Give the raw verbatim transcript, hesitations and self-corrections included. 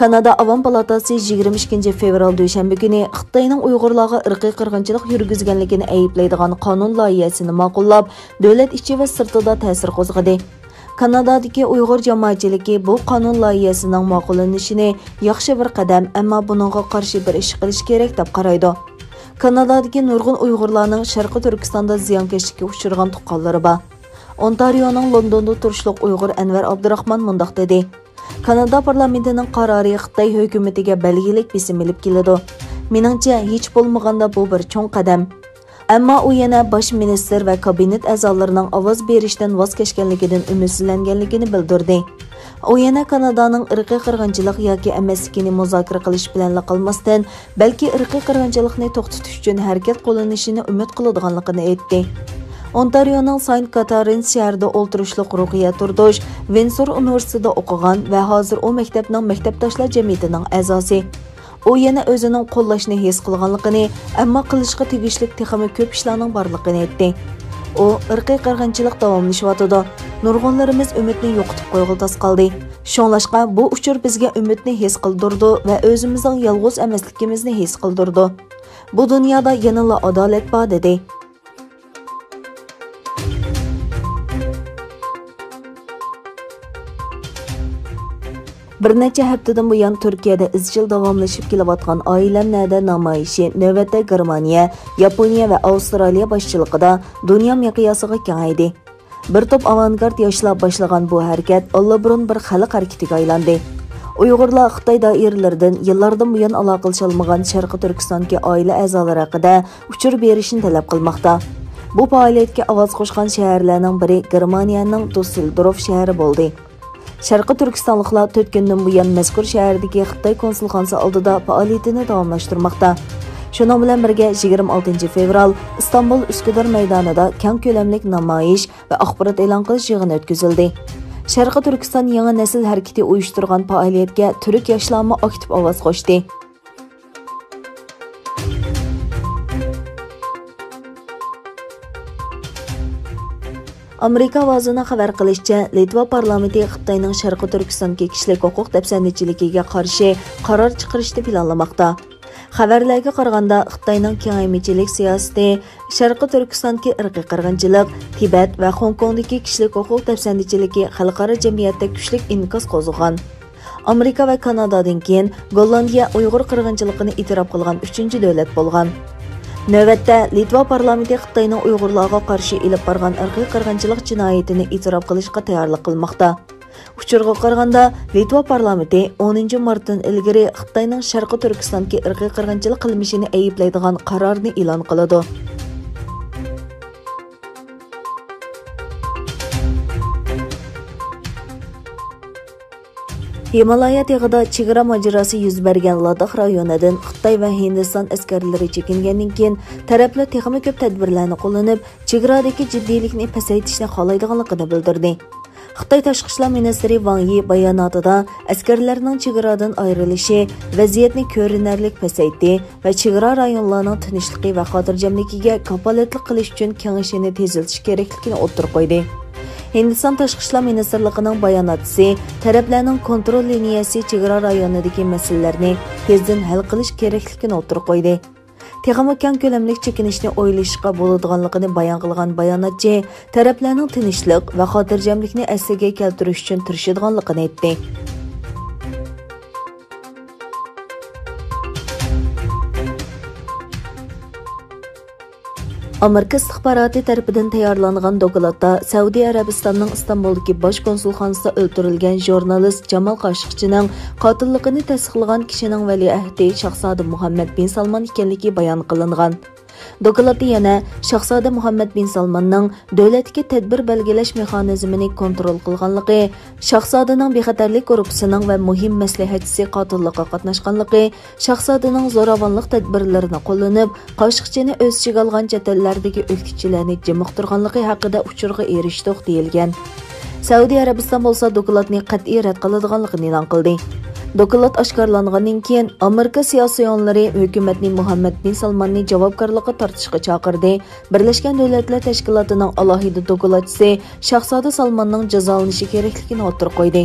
كانادا ئاۋام پالاتاسى يىگىرمە ئىككىنچى فېۋرال دۈشەنبە كۈنى خىتاينىڭ ئۇيغۇرلارغا ئىرقىي قىرغىنچىلىق يۈرگۈزگەنلىكىنى ئەيىبلەيدىغان قانۇن لايىھەسىنى ماقۇللاپ، دۆلەت ئىچى ۋە سىرتىدا تەسىر قوزغىدى. كانادادىكى ئۇيغۇر جامائەتچىلىكى بۇ قانۇن لايىھەسىنىڭ ماقۇللىنىشىنى ياخشى بىر قەدەم، ئەمما بۇنىڭغا قارشى بىر ئىش قىلىش كېرەك دەپ قارايدۇ. كانادادىكى نۇرغۇن ئۇيغۇرلارنىڭ شەرقىي تۈركىستاندا زىيانكەشلىككە ئۇچرىغان تۇغقانلىرى بار. ئونتارىونىڭ لوندوندا تۇرۇشلۇق ئۇيغۇر ئەنۋەر ئابدۇراخمان مۇنداق دېدى: كانادا پارلامېنتىنىڭ قارارى خىتاي ھۆكۈمىتىگە بەلگىلىك بېسىم ئېلىپ كېلىدۇ. مېنىڭچە، ھېچ بولمىغاندا بۇ بىر چوڭ قەدەم. ئەمما ئۇ يەنە باش مىنىستىر ۋە كابىنېت ئەزالىرىنىڭ ئاۋاز بېرىشتىن ۋاز كەچكەنلىكىدىن ئۈمىدسىزلەنگەنلىكىنى بىلدۈردى. ئۇ يەنە كانادانىڭ ئىرقىي قىرغىنچىلىق ياكى ئەمەسلىكىنى مۇزاكىرە قىلىش بىلەنلا قالماستىن، بەلكى ئىرقىي قىرغىنچىلىقنى توختىتىش ئۈچۈن ھەرىكەت قوللىنىشىنى ئۈمىد قىلىدىغانلىقىنى ئېيتتى. ئونتارىونىڭ ساينت كاتارىنز شەھىرىدە ئولتۇرۇشلۇق روھىيەت تۇردۇش ۋىنسور ئۇنىۋېرسىتېتىدا ئوقۇغان ۋە ھازىر ئۇ مەكتەپنىڭ مەكتەپداشلار جەمئىيىتىنىڭ ئەزاسى. ئۇ يەنە ئۆزىنىڭ قوللاشنى ھېس قىلغانلىقىنى، ئەمما قىلىشقا تېگىشلىك تېخىمۇ كۆپ ئىشلارنىڭ بارلىقىنى ئېيتتى. ئۇ، ئىرقىي قىرغىنچىلىق داۋاملىشىۋاتىدۇ. نۇرغۇنلىرىمىز ئۈمىدنى يوقىتىپ قويغىلى تاس قالدى. شۇڭلاشقا، بۇ ئۇچۇر بىزگە ئۈمىدنى ھېس قىلدۇرىدۇ ۋە ئۆزىمىزنىڭ يالغۇز ئەمەسلىكىمىزنى ھېس قىلدۇرىدۇ. بۇ دۇنيادا يەنىلا ئادالەت بار، دېدى. بىر نەچچە ھەپتىدىن بۇيان تۈركىيەدە ئىزچىل داۋاملىشىپ كېلىۋاتقان ئائىلەم نەدە نامايىشى نۆۋەتتە گېرمانىيە، ياپونىيە ۋە ئاۋسترالىيە باشچىلىقىدا دۇنيا مىقياسىغا كېڭەيدى. بىر توپ ئاۋانگارت ياشلار باشلىغان بۇ ھەرىكەت ئاللىبۇرۇن بىر خەلق ھەرىكىتىگە ئايلاندى. ئۇيغۇرلار خىتاي دائىرىلىرىدىن يىللاردىن بۇيان ئالاقىلىشالمىغان شەرقىي تۈركىستاندىكى ئائىلە ئەزالىرى ھەققىدە ئۇچۇر بېرىشنى تەلەپ قىلماقتا. بۇ پائالىيەتكە ئاۋاز قوشقان شەھەرلەرنىڭ بىرى گېرمانىيەنىڭ دۇسسېلدورف شەھىرى بولدى. شەرقىي تۈركىستانلىقلار تۆت كۈندىن بۇيان مەزكۇر شەھەردىكى خىتاي كونسۇلخانىسى ئالدىدا پائالىيىتىنى داۋاملاشتۇرماقتا. شۇنىڭ بىلەن بىرگە، يىگىرمە ئالتىنچى فېۋرال ئىستانبۇل ئۈسكۈدار مەيدانىدا كەڭ كۆلەملىك نامايىش ۋە ئاخبارات ئېلان قىلىش يىغىنى ئۆتكۈزۈلدى. شەرقىي تۈركىستان يېڭى نەسىل ھەرىكىتى ئۇيۇشتۇرغان پائالىيەتكە تۈرك ياشلارمۇ ئاكتىپ ئاۋاز قوشتى. ئامېرىكا ئاۋازىنىڭ خەۋەر قىلىشىچە، لىتۋا پارلامېنتى خىتاينىڭ شەرقىي تۈركىستاندىكى كىشىلىك ھوقۇق دەپسەندىچىلىكىگە قارشى قارار چىقىرىشنى پىلانلىماقتا. خەۋەرلەرگە قارىغاندا، خىتاينىڭ كېڭەيمىچىلىك سىياسىتى شەرقىي تۈركىستاندىكى ئىرقىي قىرغىنچىلىق، تىبەت ۋە خوڭكوڭدىكى كىشىلىك ھوقۇق دەپسەندىچىلىكى خەلقئارا جەمئىيەتتە كۈچلۈك ئىنكاس قوزغىغان. ئامېرىكا ۋە كانادادىن كېيىن، گوللاندىيە ئۇيغۇر قىرغىنچىلىقىنى ئېتىراپ قىلغان ئۈچىنچى دۆلەت بولغان. نۆۋەتتە، لىتۋا پارلامېنتى خىتاينىڭ ئۇيغۇرلارغا قارشى ئېلىپ بارغان ئىرقىي قىرغىنچىلىق جىنايىتىنى ئېتىراپ قىلىشقا تەييارلىق قىلماقتا. ئۇچۇرغا قارىغاندا، لىتۋا پارلامېنتى ئونىنچى مارتتىن ئىلگىرى خىتاينىڭ شەرقىي تۈركىستاندىكى ئىرقىي قىرغىنچىلىق قىلمىشىنى ئەيىبلەيدىغان قارارنى ئېلان قىلىدۇ. ھىمالايا تېغىدا چېگرا ماجىراسى يۈز بەرگەن لاداخ رايونىدىن خىتاي ۋە ھىندىستان ئەسكەرلىرى چېكىنگەندىن كېيىن، تەرەپلەر تېخىمۇ كۆپ تەدبىرلەرنى قوللىنىپ، چېگرادىكى جىددىيلىكنى پەسەيتىشنى خالايدىغانلىقىنى بىلدۈردى. خىتاي تاشقى ئىشلار مىنىستىرى ۋاڭ يى باياناتىدا، ئەسكەرلەرنىڭ چېگرادىن ئايرىلىشى ۋەزىيەتنى كۆرۈنەرلىك پەسەيتتى ۋە چېگرا رايونلارنىڭ تىنچلىقى ۋە خاتىرجەملىكىگە كاپالەتلىك قىلىش ئۈچۈن كېڭىشىنى تېزلىتىش كېرەكلىكىنى ئوتتۇرىغا قويدى. ھىندىستان تاشقى ئىشلار مىنىستىرلىقىنىڭ باياناتچىسى تەرەپلەرنىڭ كونترول لىنىيەسى چېگرا رايونىدىكى مەسىلىلەرنى تېزدىن ھەل قىلىش كېرەكلىكىنى ئوتتۇرىغا قويدى. تېخىمۇ كەڭ كۆلەملىك چېكىنىشنى ئويلىشىشقا بولىدىغانلىقىنى بايان قىلغان باياناتچى، تەرەپلەرنىڭ تىنچلىق ۋە خاتىرجەملىكنى ئەسلىگە كەلتۈرۈش ئۈچۈن تىرىشىدىغانلىقىنى ئېيتتى. ئامېرىكا ئىستىخباراتى تەرىپىدىن تەييارلانغان دوكلاتتا سەئۇدى ئەرەبىستاننىڭ ئىستانبۇلدىكى باش كونسۇلخانىسىدا ئۆلتۈرۈلگەن ژۇرنالىست جامال قاشۇقچىنىڭ قاتىللىقىنى تەستىقلىغان كىشىنىڭ ۋەلىئەھدى شاھزادە مۇھەممەد بىن سالمان ئىكەنلىكى بايان قىلىنغان. دوكلاتتا يەنە شاھزادە مۇھەممەد بىن سالماننىڭ دۆلەتتىكى تەدبىر بەلگىلەش مېخانىزمىنى كونترول قىلغانلىقى، شاھزادىنىڭ بىخەتەرلىك گۇرۇپپىسىنىڭ ۋە مۇھىم مەسلىھەتچىسى قاتىللىققا قاتناشقانلىقى، شاھزادىنىڭ زوراۋانلىق تەدبىرلىرىنى قوللىنىپ، قاشۇقچىنى ئۆز ئىچىگە ئالغان چەت ئەللەردىكى ئۆكتىچىلەرنى جىمىقتۇرغانلىقى ھەققىدە ئۇچۇرغا ئېرىشتۇق، دېيىلگەن. سەئۇدى ئەرەبىستان بولسا دوكلاتنى قەتئىي رەت قىلىدىغانلىقىنى ئېلان قىلدى. دوكلات ئاشكارىلانغاندىن كېيىن، ئامېرىكا سىياسىيونلىرى ھۆكۈمەتنى مۇھەممەد بىن سالماننى جاۋابكارلىققا تارتىشقا چاقىردى. بىرلەشكەن دۆلەتلەر تەشكىلاتىنىڭ ئالاھىدە دوكلاتچىسى شاھزادە سالماننىڭ جازالىنىشى كېرەكلىكىنى ئوتتۇرىغا قويدى.